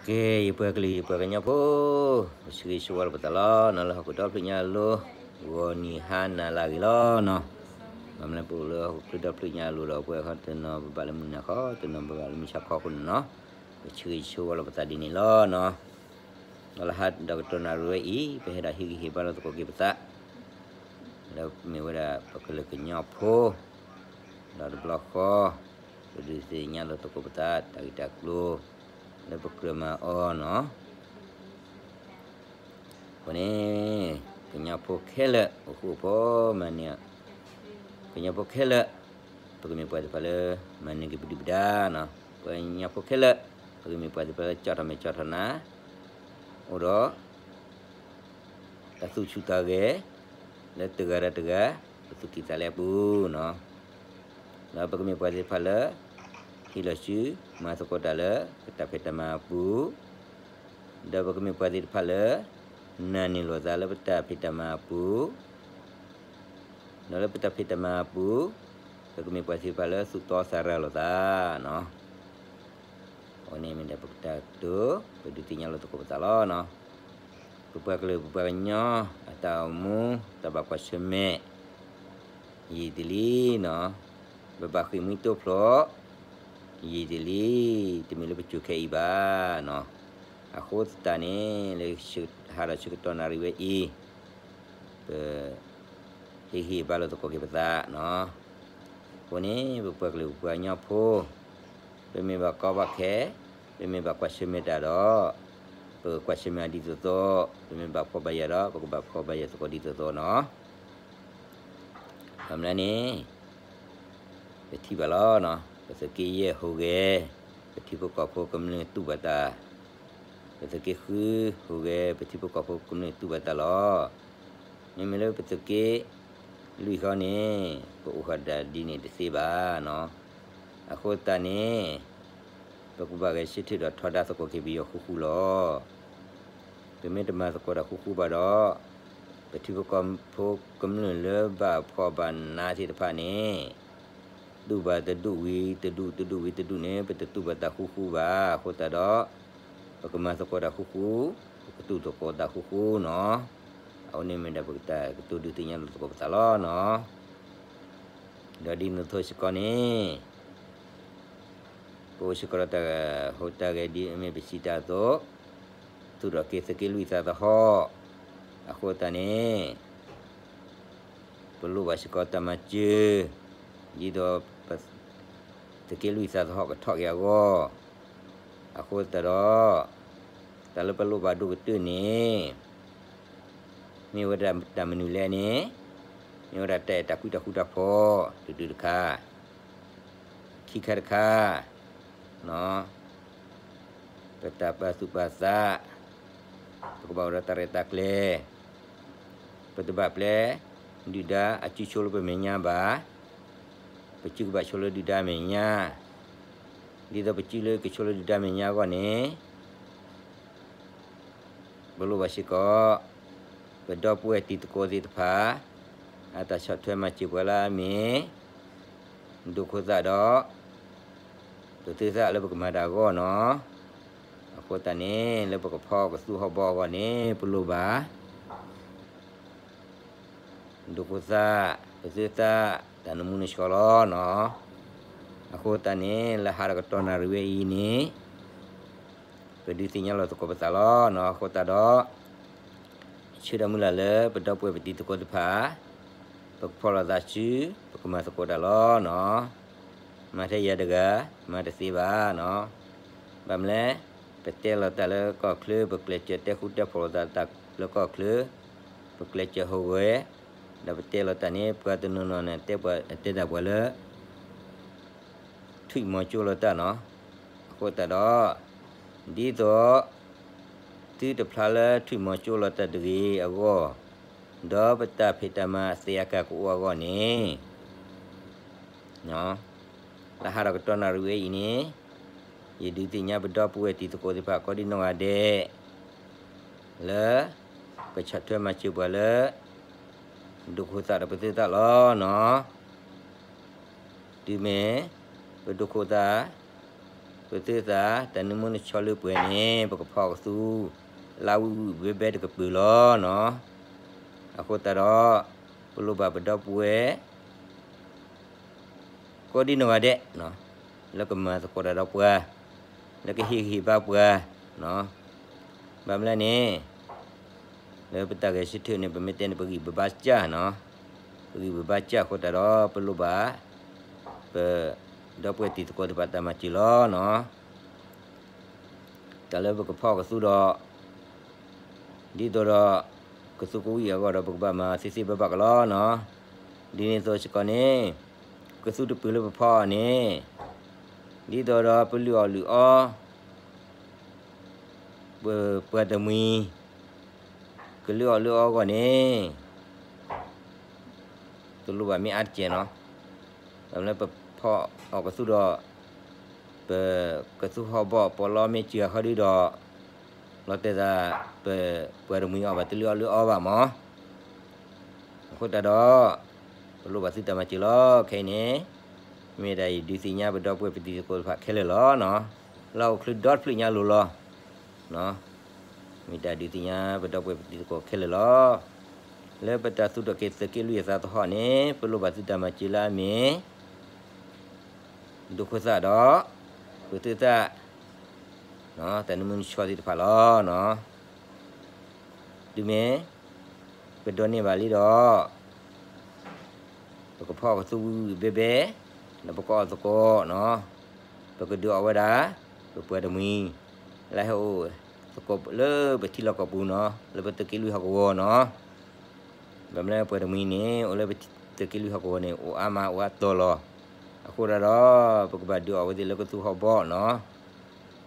ကဲ ယပှၤကလုာ် ယပှၤကညီဖိ, ပဆၢဂ့ၤဆၢဝါလီၤပသးလီၤနီၤ, လၢဟီၣ်ခိၣ်ဒီဖျၢၣ်ညါအလိၤ, ဂီၤနံၤဟါနၤလၢအဂ့ၤလီၤနီၤ. ဘၣ်မနုၤပအိၣ်လၢဟီၣ်ခိၣ်ချၢဒီဖျၢၣ်ညါအလိၤဒီး ပှၤဟီတနီၤ ပဘၣ်လၢမုၢ်နၤခီ, တနီၤပဘၣ်လၢမုၢ်ဆါခီအဃိန့ၣ်နီၤ, ပဆၢဂ့ၤဆၢဝါလီၤပသးဒ်န့ၣ်လီၤနီၤ. ဒီးလၢဟါဒီးကတီၢ်နၣ်ရံၣ်ဝဲအံၤ ပဟဲဒီးဟ့ၣ်ဂံၢ်ဟ့ၣ်ဘါလိာ်သကိးက့ၤပသး လၢမ့ၢ်ဝဲဒၣ်ပကလုာ်ကညီဖိ, ဒီးတဘျီဃီ ပဒုးသ့ၣ်ညါလိာ်သကိးပသး တၢ်ဂ့ၢ်တၢ်ကျိၤ လၢပကြၢးမၤအီၤနီၤ. အဃိန့ၣ် ကညီဖိခဲလၢာ် အိၣ်ဃူအိၣ်ဖိးမၤန့ၢ်, ကညီဖိခဲလၢာ် ပကမ့ၢ်ပှၤသ့ၣ်တဖၣ်လၢ မၤန့ၢ်က့ၤပဒုၣ်ပဒါနီၤ. ကညီဖိခဲလၢာ် ပကမ့ၢ်ပှၤသ့ၣ်တဖၣ်လၢ ကၠီထီၣ်မဲာ်ကၠီထီၣ်နါ, အိၣ်ဒီး တၢ်သူၣ်ဆူၣ်သးဂဲၤ လၢတဂၤဒီးတဂၤ ပသူၣ်ကံၢ်သးလဲအပူၤနီၤ. ဒီးပကမ့ၢ်ပှၤသ့ၣ်တဖၣ်လၢ ဟ့ၣ်လီၤစု မၤသကိးတၢ်လၢ ပတၢ်ဖံးတၢ်မၤအပူၤ, ဒီးပကမ့ၢ်ပှၤသ့ၣ်တဖၣ်လၢ နာ်န့ၢ်လိာ်သးလၢပတၢ်ဖံးတၢ်မၤအပူၤ ဒီးလၢပတၢ်ဖံးတၢ်မၤအပူၤ ပကမ့ၢ်ပှၤသ့ၣ်တဖၣ်လၢသူၣ်တီသးရၤလိာ်သးနီၤ. အဝဲန့ၣ်မ့ၢ်ဒၣ်ပကတၢ်ကတိၤ ပဒုးသ့ၣ်ညါလိာ်သကိးပသးလီၤနီၤ. ပပှၤကလုာ် ပပှၤကညီ အတၢ်အိၣ်မူ တၢ်ဘၣ်ကွၢ်ဆၢၣ်မဲာ် ယံာ်တလံနီၤ, ပဘၣ်ဃ့ၢ်မှံဟးဖျိး ယံာ်တလံ, တမ့ၢ်လၢပစိၤခဲအံၤဘၣ်နီၤ. အဃိသတးန့ၣ် လၢဟါဒီးဆၢကတီၢ်နၣ်ရံၣ်ဝဲအံၤ ပ ဟ့ၣ်ဂံၢ်ဟ့ၣ်ဘါလိာ်သကိးက့ၤပသးနီၤ. အဃိန့ၣ် ပပှၤကလုာ်ပပှၤကညီဖိ ပမ့ၢ်ဘၣ်ကီဘၣ်ခဲ, ပမ့ၢ်ဘၣ်ကွၢ်ဆၢၣ်မဲာ်တၢ်ဒီး ပကကွၢ်ဆၢၣ်မဲာ်အီၤဒ်သိးသိး, ပမ့ၢ်ဘၣ်ဖှီၣ်ဘၣ်ယာ်ဒီး ပကဘၣ်ဖှီၣ်ဘၣ်ယာ်သကိးဒ်သိးသိးနီၤ. ဘၣ်မနုၤန့ၣ် ပထံၣ်ဘၣ်လီၤနီၤ, ပသုးက့ယဲၢ်ဟူးဂဲၤ ပထံဖိကီၢ်ဖိကမျၢၢ်တူၢ်ဘၣ်တၢ်, ပသုးက့ဃုဟူးဂဲၤ ပထံဖိကီၢ်ဖိကမျၢၢ်တူၢ်ဘၣ်တၢ်လီၤ. မ့မ့ၢ်လၢပသုးက့လွံၢ်ဃီန့ၣ် ပအိၣ်ဃာ်ဒၣ်ဒ်န့ၣ်တသ့ဘၣ်နီၤ. အဃိသတးန့ၣ် ပကဘၣ်ဂဲၤဆၢထၢၣ်ဒီးထီဒါသကိးက့ၤပယီၤဃူဃူလီၤ. ပမ့ၢ်တမၤသကိးတၢ်ဃူဃူဘၣ်ဒီး ပထံဖိကီၢ်ဖိကမျၢၢ်လၢဘၣ်ဖှီၣ်ဘၣ်နးသ့ၣ်တဖၣ်န့ၣ် တူၢ်ဘၣ်တဒူၣ်ဝံၤတဒူၣ် တဒူၣ်ဝံၤတဒူၣ်န့ၣ် ပတတူၢ်ဘၣ်တၢ်ဃူဃူဘၣ်. အဃိသတးဒီး ပကမၤသကိးတၢ်ဃူဃူ, ပကတူၢ်သကိးတၢ်ဃူဃူနီၤ. အဝဲန့ၣ်မ့ၢ်ဒၣ်ပကတၢ်ကတိၤဒုးသ့ၣ်ညါလိာ်သကိးပသးလီၤနီၤ. ဒီးဒ်န့ၣ်အသိးစ့ၢ်ကီးန့ၣ် ပအိၣ်စ့ၢ်ကီးဒီးတၢ်ဟူးတၢ်ဂဲၤဒ်အမ့ၢ်ပစံးတၢ်အသိး, သူၣ်ထီၣ်က့ၤသုးက့လွံၢ်သးသဟီၣ်, အဃိသတးန့ၣ် ပလိၣ်ဘၣ်စ့ၢ်ကီးတၢ်မၤစၢၤ, ဒ်သိး သုးက့လွံၢ်သးသဟီၣ်ကထီၣ်က့ၤအဂီၢ်, အဃိသတးဒီး တၢ်လၢပလိၣ်ဘၣ်ဒိၣ်ကတၢၢ်န့ၣ် မ့ၢ်ဝဲဒၣ်တၢ်မနုၤလဲၣ်န့ၣ်, မ့ၢ်ဝဲဒၣ်တၢ်အဲၣ်တၢ်ကွံတၢ်ဃူတၢ်ဖိး တဒုတခါ, ခံခါတခါ ပတၢ်ပာ်သူၣ်ပာ်သး, ပကဘၣ်အိၣ်ဒီးတၢ်ရဲၣ်တၢ်ကျဲၤ, ပတဘၣ်ပျဲ ဒုၣ်ဒါအစုဆိလၢပမဲာ်ညါဘၣ်, ပစုကဘၣ်ဆိလၢဒုၣ်ဒါမဲာ်ညါ, ဒ်သိးပစုလၢကဆိလၢဒုၣ်ဒါမဲာ်ညါအဂီၢ်န့ၣ် ပလိၣ်ဘၣ်စ့ၢ်ကီး ပဒီပုၢ်ဝဲၢ်တံၤသကိးသ့ၣ်တဖၣ် အတၢ်ဆီၣ်ထွဲမၤစၢၤပှၤလၢအမ့ၢ် ဒိခိၣ်သၣ်ဒီး ပသုးသၣ်လၢပကမၤတၢ်အဂီၢ်နီၤ. အဃိသတးန့ၣ် လၢပကဖီကသူဟီၣ်ဘီအဂီၢ်န့ၣ် ပလိၣ်ဘၣ် ဒိခိၣ်သၣ်, ပသုးသၣ်, တၢ်နမူနဆှီလီၤနီၤ. အဃိသတးန့ၣ် လၢဟါဒီးကတီၢ်နၣ်ရံၣ်ဝဲအံၤန့ၣ် ပဒုးသ့ၣ်ညါလီၤသကိးပသးလီၤနီၤ. အဃိသတးဒီး ဆၢဒီးမုၢ်လၢ်လၢပဒီပုၢ်ဝဲၢ်ပတံၤသကိးတဖၣ် ပကဖီၣ်လိာ်သးစု ပကမၤသကိးတၢ်လီၤနီၤ. မၤထဲယၤတဂၤ မၤတသ့ဘၣ်နီၤ. ဘၣ်မနုၤလဲၣ်, ပတဲလီၤတၢ်လၢကီၢ်ချၢ ပကျဲးစၢးတဲဃူတဲဖိးလိာ်သးလၢကီၢ်ချၢ, ပကျဲးစၢးဟူးဂဲၤ, ဒီးပတဲလီၤတၢ်န့ၣ် ပှၤတနီၤနီၤန့ၣ် တဲပှၤ, တဲဒၣ်ပှၤလၢ ထွံၣ်မီၤကၠိလီၤတၢ်နီၤ. အဃိသတးဒီး ဒ်သိး သုတဖျါလၢထွံၣ်မီၤကၠိလီၤတၢ်တဂ့ၤအဂီၢ်, ဒီးပတၢ်ဖံးတၢ်မၤအသ့အကၤကအိၣ်အဂီၢ်န့ၣ် လၢဟါဒီးကတီၢ်နၣ်ရံၣ်ဝဲအံၤန့ၣ် ယဒုးသ့ၣ်ညါပဒီပုၢ်ဝဲၢ်တံၤသကိးသ့ၣ်တဖၣ်ကိးဒံနီၢ်ဂၤဒဲး လၢ ကဆီၣ်ထွဲမၤစၢၤပှၤလၢ ဒိခိၣ်သၣ်ဒီးပသုးသၣ်လီၤနီၤ. တုၤမ့ၢ် ပဒိခိၣ်သၣ် ပသုးသး တၢ်နၢမူနဆီလၢပှဲၤန့ၣ် ပကဖီၣ်ကသူ လၢဝံၣ်ဝံၣ်ဘဲဘဲတကပၤလီၤနီၤ. အဃိသတးဒီး ပလိၣ်ဘၣ်ပဒီပုၢ်ဝဲၢ် ကိးဒံနီၢ်ဂၤဒဲး လၢကမၤသကိးတၢ်ဒီးပှၤ, လၢကဟ့ၣ်ဂံၢ်ဟ့ၣ်ဘါပှၤ, ဘၣ်မနုၤလဲၣ်န့ၣ် လၢပတၢ်ဂဲၤဆၢထၢၣ်န့ၣ် ပမ့ၢ်တဲန့ၣ် ပဂံၢ်ပဘါစၢ်နီၤ, ပဂံၢ်ပဘါစၢ်အဃိသတးဒီး ပလိၣ်ဘၣ် ပ ဒီပုၢ်ဝဲၢ်တံၤသကိးတဖၣ်တၢ်မၤစၢၤလီၤနီၤ. တၢ်လၢပကဖီၣ်ကသူဒီး ဒ်သိးဒီး ကသူကဝံၣ်အဂီၢ်ဒီး ပကဘၣ်မၤသ့သ့ဘၣ်ဘၣ်ကလီနီၤ. ဒ်န့ၣ်အသိးစ့ၢ်ကီးန့ၣ် ကသူတပၤလၢပဖီၣ်န့ၣ် ဒ်သိးဒီးပလုၢ်အီၣ်လုၢ်အီ ပပှၤတမှံၤ ကလုၢ်အီၣ်လုၢ်အီအဂီၢ်န့ၣ် တလိၣ်ဘၣ်မ့ၢ်အါတကဲးနီၤ. ဘၣ်မနုၤလၢပဖီၣ်အီၣ်ကသူဒီး ပကသူဟီၣ်ဘီၣ်ပီးလီမ့ၢ်စှၤဃီဒုဒီး လီၤတဲာ်သး ပပှၤတမှံၤအီၣ်ဘၣ်တလုၢ်အီၣ်လုၢ်အီဘၣ်မး. အဃိသတးဒီး ပလိၣ်ဘၣ်သုတၢ်မၤစၢၤလီၤ. ခဲအံၤန့ၣ် မ့ၢ်ဒၣ်ယဒုးသ့ၣ်ညါပဒီပုၢ်ဝဲၢ်ပတံၤသကိးတဖၣ်ခဲလၢာ်လီၤနီၤ. လၢဟီၣ်ခိၣ်ချၢဒီတဖျၢၣ်ညါလိၤလီၤ. မ့ၢ်တၢ်ဒုးသ့ၣ်ညါပဒီပုၢ်ဝဲၢ်ပတံၤသကိးခဲလၢာ်လီၤ. လၢပတၢ်သူၣ်ထီၣ်က့ၤသုးက့လွံၢ်အသးသဟီၣ်န့ၣ် ပလိၣ်ဘၣ်သုတၢ်မၤစၢၤလၢအမ့ၢ် ဒိၣ်ခိၣ်သၣ်ဒီး ပသုးသၣ် တၢ်နၢမူနဆီသ့ၣ်တဖၣ်လီၤ. တုၤမ့ၢ် ပဒိးန့ၢ်ဘၣ်လံဒီး ပကဖီၣ်ကသူဝံၣ်ဝံၣ်ဘဲဘဲ ဒီးပကအီၣ်သကိးနီၤ. ပကဒုးအီၣ်ဝဲဒၣ် ပပှၤတမှံၤ လၢဟဲအိၣ်သကိးလၢပထံလီၢ်ကီၢ်ပူၤနီၤ လၢပသုးက့လွံၢ်ဟီၣ်ကဝီၤနီၤ. ဘၣ်မနုၤလၢပှၤတမှံၤန့ၣ် အိၣ်လၢပသုးက့လွံၢ်ဟီၣ်ကဝီၤန့ၣ် အိၣ်အါမးအိၣ်အါတီၤလီၤ. အဃိသတးဒီး ပကဘၣ်ဒုးအီၣ်ဝဲသ့ၣ်လၢကသူဟီၣ်ဘီၣ်နီၤ.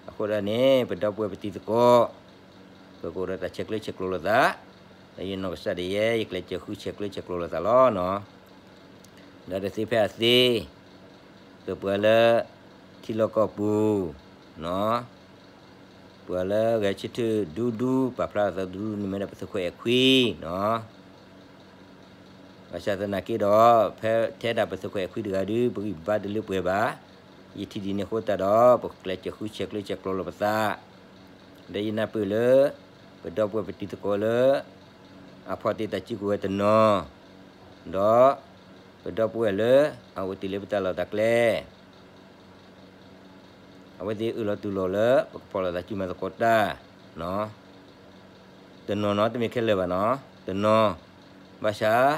အဃိသတးန့ၣ် ပဒီပုၢ်ဝဲၢ်ပတံၤသကိး ပကအိၣ်ဒီးတၢ်ဆဲးကျၢဆဲးကျိးလိာ်သး, ဒီးယနီၢ်ကစၢ်ဒၣ်ယဲ ယကျဲးစၢးဃုဆဲးကျၢဆဲးကျိးလိာ်သးလီၤနီၤ. ဒီးတသ့ဖဲအသ့, ပပှၤလၢ ထံလီၢ်ကီၢ်ပူၤနီၤ, ပှၤလၢဂဲၤဆၢထၢၣ်ဒူဒူ ပာ်ဖျါထီၣ်သးဒူဒူန့ၣ်မ့ၢ်ဒၣ်ပသုးခိၣ်အဲၣ်ခွံနီၤ. ဘၣ်ဆၣ်သနာ်က့ဒီး ဖဲထဲဒၣ်ပသုးခိၣ်အဲၣ်ခွံတဂၤဒု ပဂံၢ်ပဘါတလၢပှဲၤဘၣ်. ယထံၣ်ဒ်န့ၣ်အဃိသတးဒီး ပကျဲးစၢးဃုဆဲးကျၢဆဲးကျိးလိာ်ပသး, ဒီးယနၢ်ပၢၢ်လၢ ပဒီပုၢ်ဝဲၢ်ပတံၤသကိးလၢ အဖီၣ်တ့ၢ်တၢ်စုကဝဲၤတနီၤ, ဒီး ပဒီပုၢ်ဝဲၢ်လၢ အအိၣ်တ့ၢ်လၢပတၢ်လီၢ်တၢ်ကျဲ အဝဲသ့ၣ်အၢၣ်လီၤတူၢ်လိာ်လၢ ပကဖီၣ်လိာ်သးစုမၤသကိးတၢ်နီၤ. တနီၤနီၤ တမ့ၢ်ခဲလၢာ်ဘၣ်နီၤ, တနီၤ, ဘၣ်ဆၣ်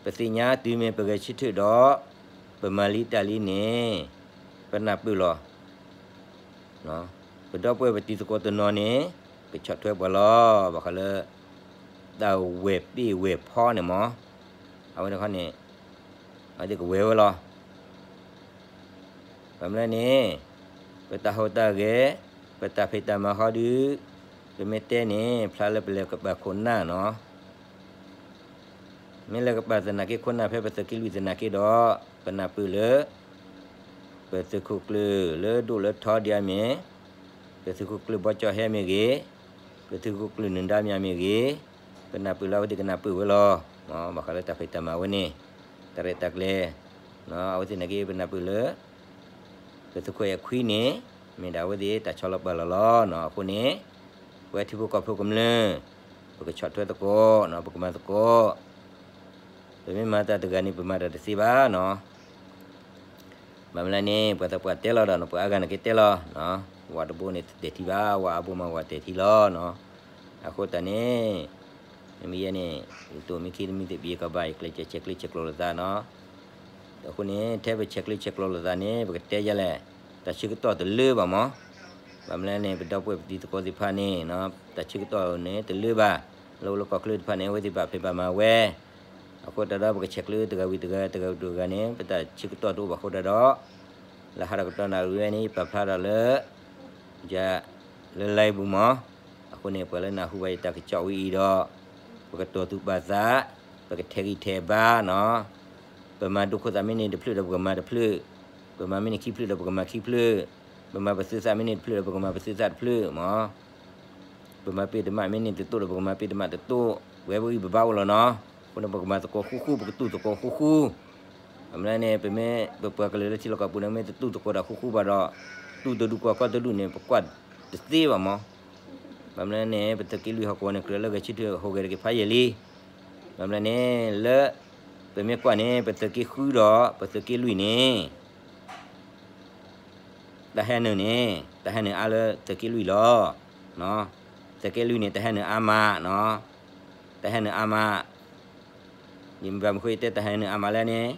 ပသ့ၣ်ညါတုၤမ့ၢ်ပဂဲၤဆၢထၢၣ်ဒီး ပမၤလံတၢ်လံန့ၣ် ပနၢ်ပၢၢ်လီၤ. ပဒီပုၢ်ဝဲၢ်ပတံၤသကိးတနီၤန့ၣ် ကဆီၣ်ထွဲပှၤလီၤ. ဘၣ်ဃးလၢ တၢ်ဝဲၢ်ပ့ၢ်ဝဲၢ်ဖီန့ၣ်မး, အဝဲန့ၣ်ခီန့ၣ် အဝဲသ့ၣ်ကဝဲၢ်ဝဲလီၤ. ဘၣ်မနုၤလဲၣ်န့ၣ် ပတၢ်ဟူးတၢ်ဂဲၤ, ပတၢ်ဖံးတၢ်မၤဃီဒု ပမ့ၢ်တဲန့ၣ် ဖျါလၢပလဲၤကပာ်ခိၣ်နၢ်နီၤ. မ့ၢ်လဲၤကပာ်သနာ်က့ခိၣ်နၢ်ဖဲပသုးက့လွံၢ်သနာ်က့ဒီး ပနၢ်ပၢၢ်လၢ ပသုးခိၣ်ကျၢၢ်လၢဒိၣ်လၢထီဒံးအမ့ၢ်, ပသုးခိၣ်ကျၢၢ်ဘီကၠီၣ်ဟဲမ့ၢ်ဂ့ၤ, ပသုးခိၣ်ကျၢၢ်နုာ်ဒါမ့ၢ်အမ့ၢ်ဂ့ၤ, ပနၢ်ပၢၢ်လၢအဝဲသ့ၣ်ကနၢ်ပၢၢ်ဝဲလီၤ. ဘၣ်ဃးလၢတၢ်ဖံးတၢ်မၤဝဲန့ၣ် တၢ်ရဲၣ်တၢ်ကျဲၤ အဝဲသ့ၣ်နာ်က့ ပနၢ်ပၢၢ်လၢ ပသုးခိၣ်အဲၣ်ခွံန့ၣ် မ့ၢ်ဒၣ်အဝဲသ့ၣ်တၢ်ဆီလီၤပာ်လီၤလီၤ. အဃိန့ၣ် ပဝဲထံဖိကီၢ်ဖိကမျၢၢ် ပကဆီၣ်ထွဲသကိး, ပကမၤသကိး, ပမ့ၢ်မၤတၢ်တဂၤန့ၣ် ပမၤတၢ်တသ့ဘၣ်နီၤ. ဘၣ်မနုၤလဲၣ်န့ၣ် ပှၤသးပှၢ်တဲလီၤဒီး ပှၤအါဂၤနာ်က့တဲလီၤ, ဝၤတဘိန့ၣ်တဲာ်ထံဘၣ်, ဝၤအါဘိမးဝၤတဲာ်ထံလီၤ. အဃိသတးန့ၣ် မ့ၢ်ယဲန့ၣ် ယတိၢ်မံခံတမံသဘံၣ်ကဘၣ် ယကျဲးစၢးဆဲးကျၢဆဲးကျိးလိာ်သးနီၤ. အဃိန့ၣ် ထဲပဆဲးကျၢဆဲးကျိးလိာ်သးန့ၣ် ပကတဲယဲလဲၣ်, တၢ်ဆၢကတီၢ်တလၢဘၣ်မး. ဘၣ်မနုၤလဲၣ်န့ၣ် ပဒီပုၢ်ဝဲၢ်ပတံၤသကိးသ့ၣ်တဖၣ်န့ၣ် တၢ်ဆၢကတီၢ်န့ၣ်တလၢဘၣ်, လၢအိၣ်လၢကီၢ်ချၢတဖၣ်န့ၣ် အဝဲသ့ၣ်ဘၣ်ဖံးဘၣ်မၤဝဲ, အဃိသတးဒီး ပကဆဲးကျၢတဂၤဝံၤတဂၤ တဂၤဝံၤတဂၤန့ၣ် ပတၢ်ဆၢကတီၢ်တအိၣ်ဘၣ်အဃိသတးဒီး လၢဟးထီၣ်ကတီၢ်နၣ်ရံၣ်ဝဲန့ၣ် ယပာ်ဖျါထီၣ်လၢ ယၤလၢ live ပူၤမး. အဃိန့ၣ် ပှၤလၢနၢ်ဟူဘၣ်ယတၢ်ကစီၣ်ဝဲအံၤဒီး ပကတီၢ်သူၣ်ပာ်သး, ပကထဲးဂံၢ်ထဲးဘါနီၤ. ပမၤဒိၣ်ခိၣ်သၣ်မ့ၢ်န့ၢ်တဖျၢၣ်ဒီးပကမၤတဖျၢၣ်, ပမၤမ့ၢ်န့ၢ်ခံဖျၢၣ်ဒီးပကမၤခံဖျၢၣ်, ပမၤပသုးသၣ်မ့ၢ်န့ၢ်တဖျၢၣ်ဒီးပကမၤပသုးသၣ်တဖျၢၣ်မး. ပမၤပ့ၢ်တမးမ့ၢ်န့ၢ်တတိၢ်ဒီးပကမၤပ့ၢ်တမးတတိၢ်, ပဝဲပဂံၢ်ပဘါအိၣ်လီၤနီၤ. အဃိန့ၣ် ပကမၤသကိးဃူဃူ ပကတူၢ်သကိးဃူဃူ. ဘၣ်မနုၤလဲၣ်န့ၣ် ပမ့ၢ်ပပှၤကလုာ်လၢထံလီၢ်ကီၢ်ပူၤန့ၣ် မ့ၢ်တတူၢ်သကိးတၢ်ဃူဃူဘၣ်ဒီး တူၢ်တဒူၣ်ကွၢ်ကီၢ်တဒူၣ်န့ၣ် ပကွၢ်တသ့ဘၣ်မး. ဘၣ်မနုၤန့ၣ် ပသုးက့လွံၢ်ဟီၣ်ကဝီၤန့ၣ် ကြၢးလၢဂဲၤဆၢထၢၣ်ဟူးဂဲၤတက့ၤဖးယံာ်လံ. ဘၣ်မနုၤန့ၣ် လၢ ပမ့ၢ်ကွၢ်န့ၣ် ပသုးက့ဃုဒီး ပသုးက့လွံၢ်န့ၣ် တၢ်ဟဲနုာ်န့ၣ် တၢ်ဟဲနုာ်အါလၢသုးက့လွံၢ်လီၤ. သုးက့လွံၢ်န့ၣ် တၢ်ဟဲနုာ်အါမးနီၤ, တၢ်ဟဲနုာ်အါမး. ယမ့ၢ်ဘၣ်မနုၤဃိယတဲတၢ်ဟဲနုာ်အါမးလဲၣ်န့ၣ်,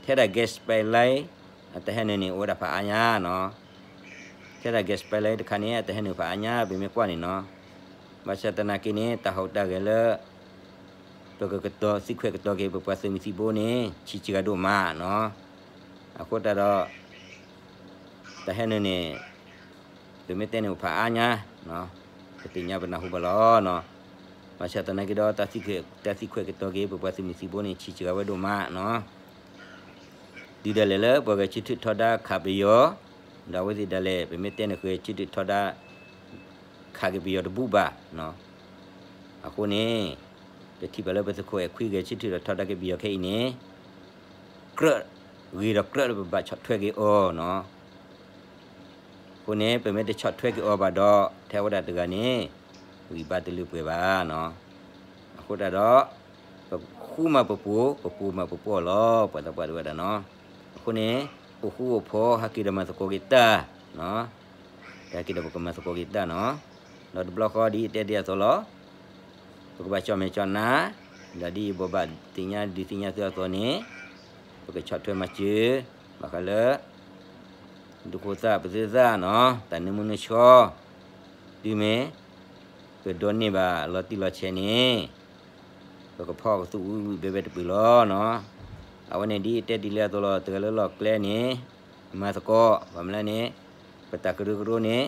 ထဲဒၣ် gas pipeline အတၢ်ဟဲနုာ်န့ၣ် အိၣ်ဝဲဒၣ်ဖးအါညါနီၤ. ထဲဒၣ် gas pipeline တခါန့ၣ် အတၢ်ဟဲနုာ်ဖးအါညါ ပမ့ၢ်ကွၢ်န့ၣ်နီၤ. ဘၣ်ဆၣ်သနာ်က့န့ၣ် တၢ်ဟူးတၢ်ဂဲၤလၢ ပကကတီၤသံခွဲးကတီၤက့ၤ ပပှၤသုးမုၢ်သံၣ်ဘိန့ၣ် ဆံးစှၤဒိၣ်မးနီၤ. အဃိသတးဒီး တၢ်ဟဲနုာ်န့ၣ် ပမ့ၢ်တဲန့ၣ်အိၣ်ဖးအါညါ, ပသ့ၣ်ညါပနၢ်ဟူဘၣ်လီၤနီၤ. ဘၣ်ဆၣ်သနာ်က့ဒီး တၢ်သံခွဲးကတီၤက့ၤ ပပှၤသုးမုၢ်သံၣ်ဘိန့ၣ် ဆံးစှၤဝဲဒိၣ်မးနီၤ. တုၤဒၣ်လဲာ်လၢပှၤဂဲၤဆၢထၢၣ်ထီဒါခးပယီၤ, ဒီးအဝဲသ့ၣ်ဒၣ်လဲာ် ပမ့ၢ်တဲန့ၣ်ဂဲၤဆၢထၢၣ်ထီဒါ ခးက့ၤပယီၤတဘူၣ်ဘၣ်နီၤ. အဃိန့ၣ် ပထံၣ်ဘၣ်လၢပသုးခိၣ်အဲၣ်ခွံဂဲၤဆၢထၢၣ်ဒီးထီဒါက့ၤပယီၤခဲအံၤန့ၣ် ကြၢးဂ့ၤဒီးကြၢးလၢပဘၣ်ဆီၣ်ထွဲက့ၤအီၤနီၤ. အဃိန့ၣ် ပမ့ၢ်တဆီၣ်ထွဲက့ၤအီၤဘၣ်ဒီး ထဲဝဲဒၣ်တဂၤန့ၣ် ဂံၢ်ဘါတလၢပှဲၤဘၣ်နီၤ. အဃိသတးဒီး ပဃူမၤပပူၤ, ပပူၤမၤပပူၤလီၤ, ပှၤသးပှၢ်တဝဲဒၣ်နီၤ. အဃိန့ၣ် အိၣ်ဃူအိၣ်ဖိး ဟဲက့ၤဒီးမၤသကိးက့ၤတၢ်, ဟဲက့ၤဒီးပကမၤသကိးက့ၤတၢ်နီၤ. ဒီးတဘျီဃီဒ်ယတဲဒ်အသိးလီၤ. ပကဘၣ်ကၠီၣ်မဲာ်ကၠီၣ်နါ, ဒီးဒ်ယဘိးဘၣ်သ့ၣ်ညါဒုးသ့ၣ်ညါသုအသိးန့ၣ် ပကဆီၣ်ထွဲမၤစၢၤ ဘၣ်ဃးလၢ ဒူၣ်ခိၣ်သၣ်ပသုသၣ်နီၤ, တၢ်နၢမူနၢဆှီ, တုၤမ့ၢ် ပဒိးန့ၢ်ဘၣ်လီၤတံၢ်လီၤဆဲးန့ၣ် ပကဖီၣ်ကသူၣ်ဝံၣ်ဝံၣ်ဘဲဘဲတပၢၤလီၤနီၤ. အဝဲန့ၣ်ဒ်တဲဒ်လဲၣ်အသိးလီၤ, တဂၤလၢလီၢ်ကျဲန့ၣ် မၤသကိး, ဘၣ်မနုၤလဲၣ်န့ၣ် ပတၢ်ကရၢကရိန့ၣ်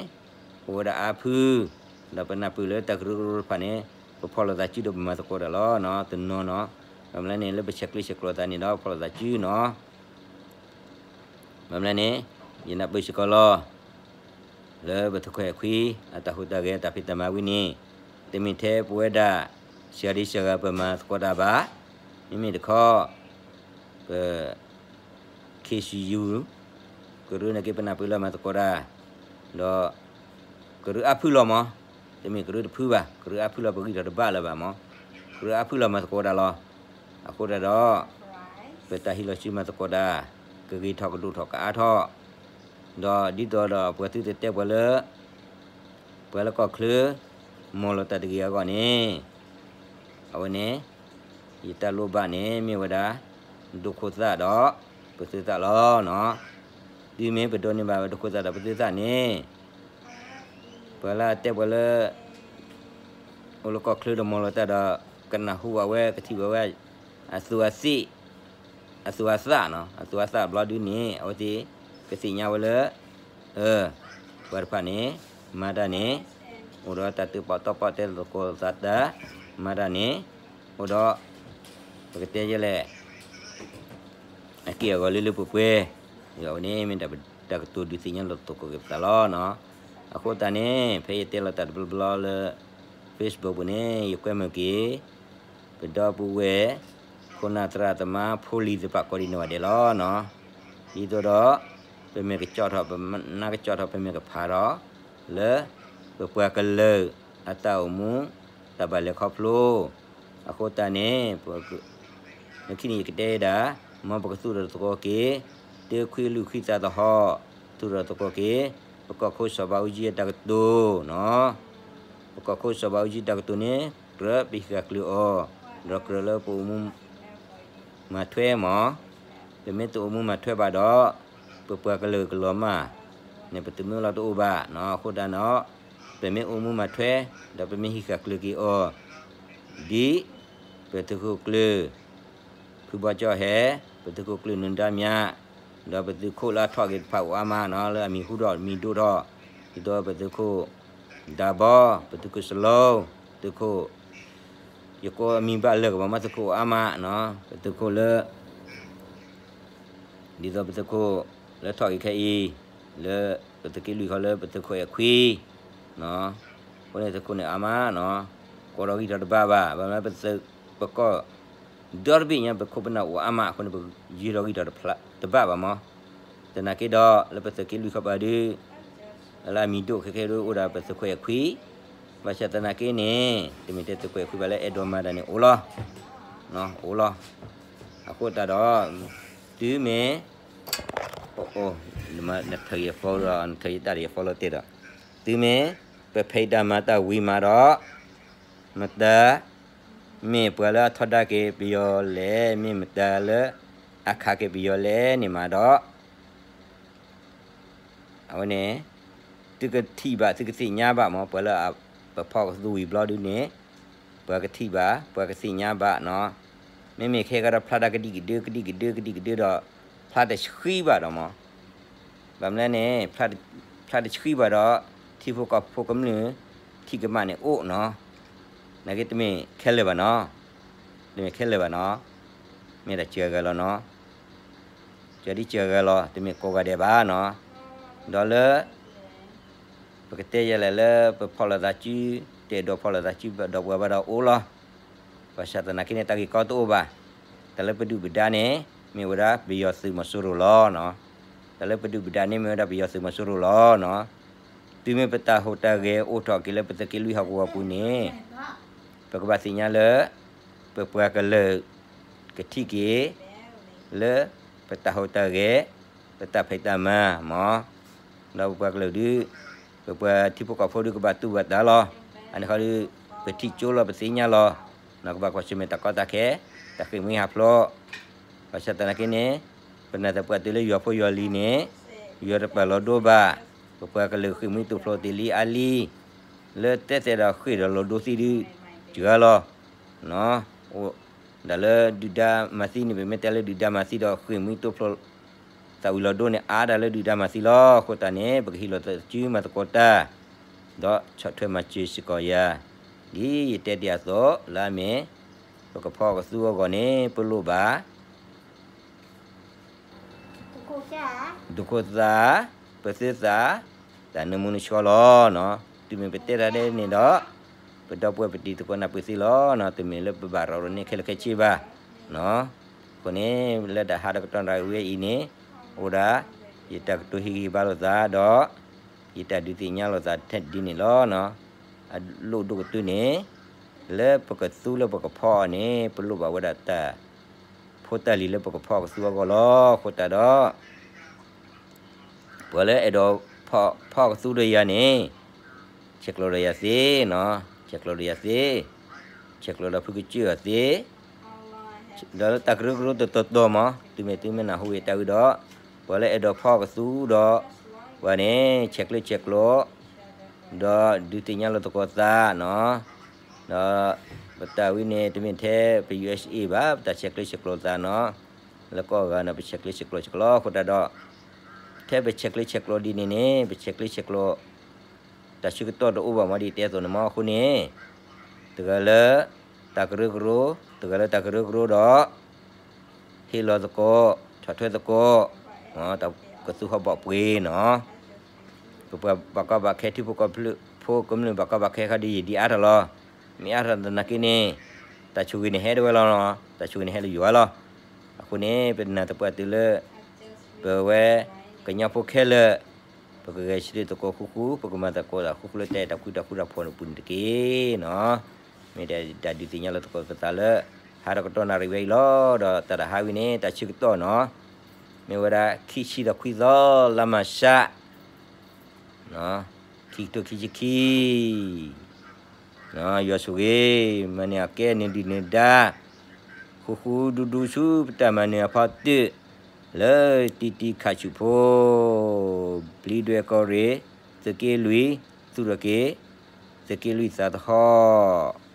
အိၣ်ဝဲဒၣ်အါဖု, ဒီးပနၢ်ပၢၢ်လၢတၢ်ကရၢကရိတဖၣ်န့ၣ် ပဖီၣ်လိာ်သးစုဒီးပမၤသကိးတၢ်လီၤနီၤ, တနီၤနီၤ. ဘၣ်မနုၤလဲၣ်န့ၣ် လၢပဆဲးကျိးဆဲးကျိးသးန့ၣ်ဒီးဖီၣ်လိာ်သးစုနီၤ. ဘၣ်မနုၤလဲၣ်န့ၣ် ယနၢ်ပၢၢ်စ့ၢ်ကီးလီၤ လၢပသုးခိၣ်အဲၣ်ခွံ အတၢ်ဟူးတၢ်ဂဲၤတၢ်ဖံးတၢ်မၤဝံၤန့ၣ် တမ့ၢ်ထဲပဝဲဒၣ် စှၤဒံစှၤဂၤပမၤသကိးတၢ်ဘၣ်, မ့မ့ၢ်တခီ ပ ခ့ၡူၣ်ယူၤ ကရၢန့ၣ်က့ပနၢ်ပၢၢ်လၢမၤသကိးတၢ်, ဒီး ကရၢအါဖုလီၤမး, တမ့ၢ်ကရၢတဖုဘၣ်, ကရၢအါဖုလီၤပဂံၢ်ထီၣ်တဘၣ်လၢၤဘၣ်မး, ကရၢအါဖုလီၤမၤသကိးတၢ်လီၤ. အဃိသတးဒီး ပတၢ်ဟံးလီၤစုမၤသကိးတၢ် ကဂ့ၤထီၣ်ကဒိၣ်ထီၣ်ကအါထီၣ်, ဒီးဒ်သိးဒီးပှၤသုတတဲပှၤလၢ ပှၤလၢကီၢ်ချၢ မီၢ်လီၤတၢ်တဂ့ၤအဂီၢ်န့ၣ်, အဝဲန့ၣ် ယတၢ်လိၣ်ဘၣ်န့ၣ် မ့ၢ်ဝဲဒၣ် ဒူၣ်ခိၣ်သၣ်ဒီး ပသုသၣ်လီၤနီၤ. တုၤမ့ၢ်ပဒိးန့ၢ်ဘၣ်ဝဲဒူၣ်ခိၣ်သၣ်ဒီးပသုသၣ်န့ၣ် ပှၤလၢအတဲပှၤလၢ အိၣ်လၢကီၢ်ချၢဒီးမီၢ်လီၤတၢ်ဒီး ကနၢ်ဟူဘၣ်ဝဲ ကထံၣ်ဘၣ်ဝဲ အသူးအသ့ၣ် အသူးအသၣ်နီၤ, အသူးအသၣ်ဘျီဒုန့ၣ် အဝဲသ့ၣ်ကသ့ၣ်ညါဝဲလၢ အၢ ပှၤတဖၣ်န့ၣ် မၤတၢ်န့ၣ် အိၣ်ဒီးတၢ်တၢၣ်ပီၣ်တီပီၣ်တဲသကိးသးတၢ် မၤတၢ်န့ၣ် အိၣ်ဒီး ပကတဲယဲလဲၣ် အက့ၢ်အဂီၤလၢလၢပှဲၤပှဲၤ, ဒီးအဝဲန့ၣ်မ့ၢ်တၢ်ကတိၤဒုးသ့ၣ်ညါလိာ်သကိးက့ၤပသးလီၤနီၤ. အဃိသတးန့ၣ် ဖဲယတဲလီၤတၢ်တဘျီဘျီလၢ Facebook ပူၤန့ၣ် ယကွဲမုာ်က့ၤ ပဒီပုၢ်ဝဲၢ် ခိၣ်နၢ်သရၣ်သမါဖိလံၤသ့ၣ်တဖၣ်ကိးဒံးနီၢ်ဂၤဒဲးလီၤနီၤ. ဒ်သိးဒီး ပမ့ၢ်ကကၠီၣ်ထီၣ် ပနၢ်ကကၠီၣ်ထီၣ် ပမ့ၢ်ကဖးထီၣ် လၢ ပပှၤကလုာ်အတၢ်အိၣ်မူ တၢ်ဘၣ်လဲၤခီဖျိ အဃိသတးန့ၣ် လၢခံန့ၣ်ယကတဲဒၣ် မ်ပကသူၣ်ထီၣ်သကိးက့ၤ တၢ်ခွံလွံၢ်ခွံသးသဟီၣ် သူၣ်ထီၣ်သကိးက့ၤ ပကီၢ်ခိၣ်စီၤဘးအူကၠံအတၢ်ကတိၤနီၤ. ပကီၢ်ခိၣ်စီၤဘးအူကၠံတၢ်ကတိၤန့ၣ် ကြၢးပဟံးဃာ်ကျၢၤအီၤ ဒီးကြၢးလၢပအိၣ်မူ မၤထွဲမး, ပမ့ၢ်တအိၣ်မူမၤထွဲဘၣ်ဒီး ပပှၤကလုာ်ကလီၤမၢ်န့ၣ် ပသုးမုၢ်လီၤတအိၣ်ဘၣ်နီၤ. အဃိသတးဒီး ပမ့ၢ်အိၣ်မူမၤထွဲ ဒီးပမ့ၢ်ဟံးဃာ်ကျၢၤက့ၤအီၤ ဒ် ပသုးခိၣ်ကျၢၢ် ဖုဘီကၠီၣ်ဟဲ, ပသုးခိၣ်ကျၢၢ်နၢၤဒါမြ, ဒီးပသုးခိၣ်လၢအထီၣ်က့ၤတဖၣ်အိၣ်အါမးနီၤ, လၢအမံၤဟူထီၣ်မံၤဒိၣ်ထီၣ်, ဒ်သိးပသုးခိၣ် ဒၤဘီ, ပသုးခိၣ်စလိ, သုးခိၣ် ယကိးအမံၤဘၣ်လၢာ်ကဘၣ်မး သုးခိၣ်အိၣ်အါမးနီၤ, ပသုးခိၣ်လၢ ဒ်သိးပသုးခိၣ်လၢထီၣ်က့ၤခဲအံၤ လၢပသုးက့လွံၢ်ခီလၢပသုးခိၣ်အဲၣ်ခွံ, အဃိန့ၣ်သုးခိၣ်န့ၣ်အါမးနီၤ, ကိးထီၣ်ဂံၢ်ထီၣ်တဘၣ်ဘၣ်, ဘၣ်မနုၤပသုးပကီၢ် ဒီတဘ့ၣ်ညါ ပခိၣ်ပနၢ်အိၣ်အါမးအဃိန့ၣ် ပယံၤထီၣ်ဂံၢ်ထီၣ်တဘၣ်ဘၣ်မး, သနာ်က့ဒီး လၢပသုးက့လွံၢ်ခီပၤဒုး လၢအမံၤဒိၣ်ခဲခဲဒၣ်အိၣ်ဒၣ်ပသုးခွဲးအခွံ, ဘၣ်ဆၣ်သနာ်က့န့ၣ် တမ့ၢ်ထဲသုးခွဲးအခွံဘၣ်လၢအဲၣ်ဒိးမၤတၢ်န့ၣ်အိၣ်လီၤ, အိၣ်လီၤ. အဃိသတးဒီး တုၤမ့ၢ် နထၢယ follow ဒီး နထၢယတၢ်ဒီးယ follow တဲဒီး, တုၤမ့ၢ် ပဖံးတၢ်မၤတၢ်ဝံၤမးဒီး မတၤ မ့ၢ်ပှၤလၢအထီဒါက့ၤပယီၤလဲၣ်, မ့ၢ်မတၤလၢအခးက့ၤပယီၤလဲၣ်န့ၣ်မးဒီး အဝဲန့ၣ် သုကထံၣ်ဘၣ် သုကသ့ၣ်ညါဘၣ်မး, ပှၤလၢပဖီၣ်ကသူဝံၤဘျီဒုန့ၣ် ပှၤကထံၣ်ဘၣ် ပှၤကသ့ၣ်ညါဘၣ်နီၤ. မ့မ့ၢ်ခဲကဒီးဖျါတၢ်ကဒံကဒု ကဒံကဒု ကဒံကဒုဒီး ဖျါတဆှံဘၣ်ဒီးမး, ဘၣ်မနုၤန့ၣ် ဖျါတဆှံဘၣ်ဒီး ထံဖိကီၢ်ဖိကမျၢၢ် ထံၣ်ကမၣ်န့ၣ်အိၣ်နီၤ. နာ်က့တမ့ၢ်ခဲလၢာ်ဘၣ်နီၤ, တမ့ၢ်ခဲလၢာ်ဘၣ်နီၤ, မ့ၢ်ဒၣ်စှၤဂၤလီၤနီၤ, စှၤဒ်စှၤဂၤလီၤ, တမ့ၢ်ကိးဂၤဒဲးဘၣ်နီၤ. ဒီးလၢ ပကတဲယဲလဲၣ်လၢပဖီၣ်လိာ်သးစု, တအဲၣ်ဒိးဖီၣ်လိာ်သးစုဒီးပှၤဘၣ်ဒီးအိၣ်လီၤ. ဘၣ်ဆၣ်သနာ်က့န့ၣ် တၢ်ဂ့ၢ်ကီတအိၣ်ဘၣ်. တၢ်လၢပဒုၣ်ပဒါန့ၣ် မ့ၢ်ဝဲဒၣ်ပယီၤသုးမီၤစိရိၤလီၤနီၤ. တၢ်လၢပဒုၣ်ပဒါန့ၣ် မ့ၢ်ဝဲဒၣ်ပယီၤသုးမီၤစိရိၤလီၤနီၤ. တုၤမ့ၢ်ပတၢ်ဟူးတၢ်ဂဲၤအိၣ်ထီၣ်က့ၤလၢပသုးက့လွံၢ်ဟီၣ်ကဝီၤပူၤန့ၣ် ပကဘၣ်သ့ၣ်ညါလၢ ပပှၤကလုာ် ကထံၣ်က့ၤ လၢပတၢ်ဟူးတၢ်ဂဲၤ ပတၢ်ဖံးတၢ်မၤမး, ဒီးပပှၤကလုာ်ဒုး ပပှၤထံဖိကီၢ်ဖိဒုးကဘၣ်တူၢ်ဘၣ်တၢ်လီၤ. အန့ၣ်ဃီဒုး ပထံၣ်ကၠိလီၤ ပသ့ၣ်ညါလီၤ. ကဘၣ်ကွၢ်ဆၢၣ်မဲာ်တၢ်ကီတၢ်ခဲ တၢ်ဃ့ၢ်မှံဟးဖျိး, ဘၣ်ဆၣ်သနာ်က့န့ၣ် ပနာ်သပှၢ်တုၤလၢယွၤဖိယွၤလံၤန့ၣ် ယွၤတပာ်လီၤဒိဘၣ်, ပပှၤကလုာ်ဃ့ၢ်မှံတူၢ်ဖျိတ့ၢ်လံအါလံ, လၢတဲသ့ဒီးဃ့ၢ်ဒီးလီၤဒိသံဒုး စှၤလီၤ. ဒၣ်လၢဒုၣ်ဒါမၤသံန့ၣ် ပမ့ၢ်တဲလၢဒုၣ်ဒါမၤသံဒီးဃ့ၢ်မှံတူၢ်ဖျိ သးဝံၤလီၤဒိန့ၣ် အါဒၣ်လၢဒုၣ်ဒါမၤသံလီၤ. အဃိသတးန့ၣ် ပကဟ့ၣ်လီၤသးစုမၤသကိးတၢ်, ဒီးဆီၣ်ထွဲမၤစၢၤစ့ၢ်ကီးယၤ, ဒ်ယတဲတ့ၢ်အသိး လၢအမ့ၢ် ပကဖီကသူအဂီၢ်န့ၣ် ပလိၣ်ဘၣ် ဒိၣ်ခိၣ်သး, ပသုသး, တၢ်နၢမူနဆှီလီၤ. တုၤမ့ၢ်ပတဲတၢ်ဒ်န့ၣ်ဒီး ပဒီပုၢ်ဝဲၢ်ပတံၤသကိးနၢ်ပၢၢ်သ့လီၤ. တမ့ၢ်လၢပဘၣ်ရၤရၤန့ၢ်ခဲလၢာ်ခဲဆ့ဘၣ်. အဃိန့ၣ် လၢတၢ်ဟးဒီးကတီၢ်နၣ်ရံၣ်ဝဲအံၤန့ၣ် အိၣ်ဒၣ် ယတၢ်ကတိၤဟ့ၣ်ဂံၢ်ဟ့ၣ်ဘါလိာ်သးဒီး ယတၢ်ဒုးသ့ၣ်ညါလိာ်သးထဲဒ်န့ၣ်လီၤ. အလိၣ်ဒိၣ်ကတၢၢ်န့ၣ် လၢပကသူလၢပကဖီအီၤန့ၣ် ပလိၣ်ဘၣ်ဝဲဒၣ်တၢ် ဖိတၢ်လံၤလၢပကဖီကသူအဂီၢ်လီၤ. အဃိသတးဒီး ပှၤလၢအဲၣ်ဒိးဖီကသူဒီးယၤန့ၣ် ဆဲးကျိးဒီးယၤသ့, ဆဲးကျိးဒီးယၤသ့, ဆဲးကျိးဒီးဖုကစၢၢ်အီၤသ့, ဒီးလၢတၢ်ကရၢကရိတတီၤတီၤမး တုၤမ့ၢ်သုမ့ၢ်နၢ်ဟူဝဲတၢ်ဝံၤဒီး ပှၤလၢအဲၣ်ဒိးဖီကသူဒီး ပှၤန့ၣ် ဆဲးကျၢဆဲးကျိး ဒီးဒုးသ့ၣ်ညါလိာ်သကိးသးနီၤ, ဒီးပတၢ်ဝံၤန့ၣ် တမ့ၢ်ထဲပ ယူႇအၢၣ်စ်အ့ ဘၣ် ပတၢ်ဆဲးကျၢဆဲးကျိးသးနီၤ, လၢကိးဂၤနီၤ ပဆဲးကျၢဆဲးကျိးဆဲးကျိးလီၤ. အဃိသတးဒီး ထဲပဆဲးကျၢဆဲးကျိးဒ်န့ၣ်န့ၣ် ပဆဲးကျၢဆဲးကျိး တၢ်ဆၢကတီၢ်တအိၣ်ဘၣ်မးဒ်တဲအသိးန့ၣ်မး. အဃိန့ၣ် တဂၤလၢ တၢ်ကရၢကရိ, တဂၤလၢတၢ်ကရၢကရိဒီး ဟ့ၣ်လီၤသကိး, ဆီၣ်ထွဲသကိး, တၢ်ကသူဟီၣ်ဘီၣ်ပှ့ၤနီၤ. ပပှၤဘၣ်ကီဘၣ်ခဲ ထံဖိကီၢ်ဖိကမျၢၢ်ဘၣ်ကီဘၣ်ခဲခီဒီး ယဒ်အါထီၣ်လီၤ. မ့ၢ်အါထီၣ်သနာ်က့န့ၣ် တၢ်ဆိၣ်ဂ့ၤန့ၣ်ဟဲဒၣ်ဝဲလီၤ, တၢ်ဆိၣ်ဂ့ၤန့ၣ်ဟဲလၢယွၤလီၤ. အဃိန့ၣ် ပနာ်သပှၢ်တုၤလၢ ပဝဲကညီဖိခဲလၢာ် ပကဂဲၤဆၢထၢၣ်သကိးဃူဃူ, ပကမၤသကိးတၢ်ဃူဃူလၢတၢ်အဲၣ်တၢ်ကွံတၢ်ဃူတၢ်ဖိးန့ၣ်ပူၤန့ၣ်တက့ၢ်နီၤ. မ့ၢ်ဒၣ်တၢ်ဒုးသ့ၣ်ညါလိာ်သကိးပသးလၢ ဟးဒီးကတီၢ်နၣ်ရံၣ်ဝဲအံၤလီၤ. ဒီးတၢ်တဟါဝံၤန့ၣ် တၢ်ဆၢကတီၢ်နီၤ မ့ၢ်ဝဲဒၣ် ခံဆံဒီးခွံသီ လါမၢ်ၡး ခံကထိခံဆံခံ, ယွၤဆိၣ်ဂ့ၤ မၤန့ၢ်အကဲန့ၣ်ဒုၣ်န့ၣ်ဒါ ဃူဃူဒူဒူဆူပတၢ်မၤနၢၤအဖီတၢၣ် လၢတံၢ်တံၢ်ခးဆူၣ်ဖိ ဘျံးဒွဲၣ်ကီၢ်ရ့ၣ် သုးက့လွံၢ် သူၣ်ထီၣ်က့ၤ သုးက့လွံၢ်သးသဟီၣ်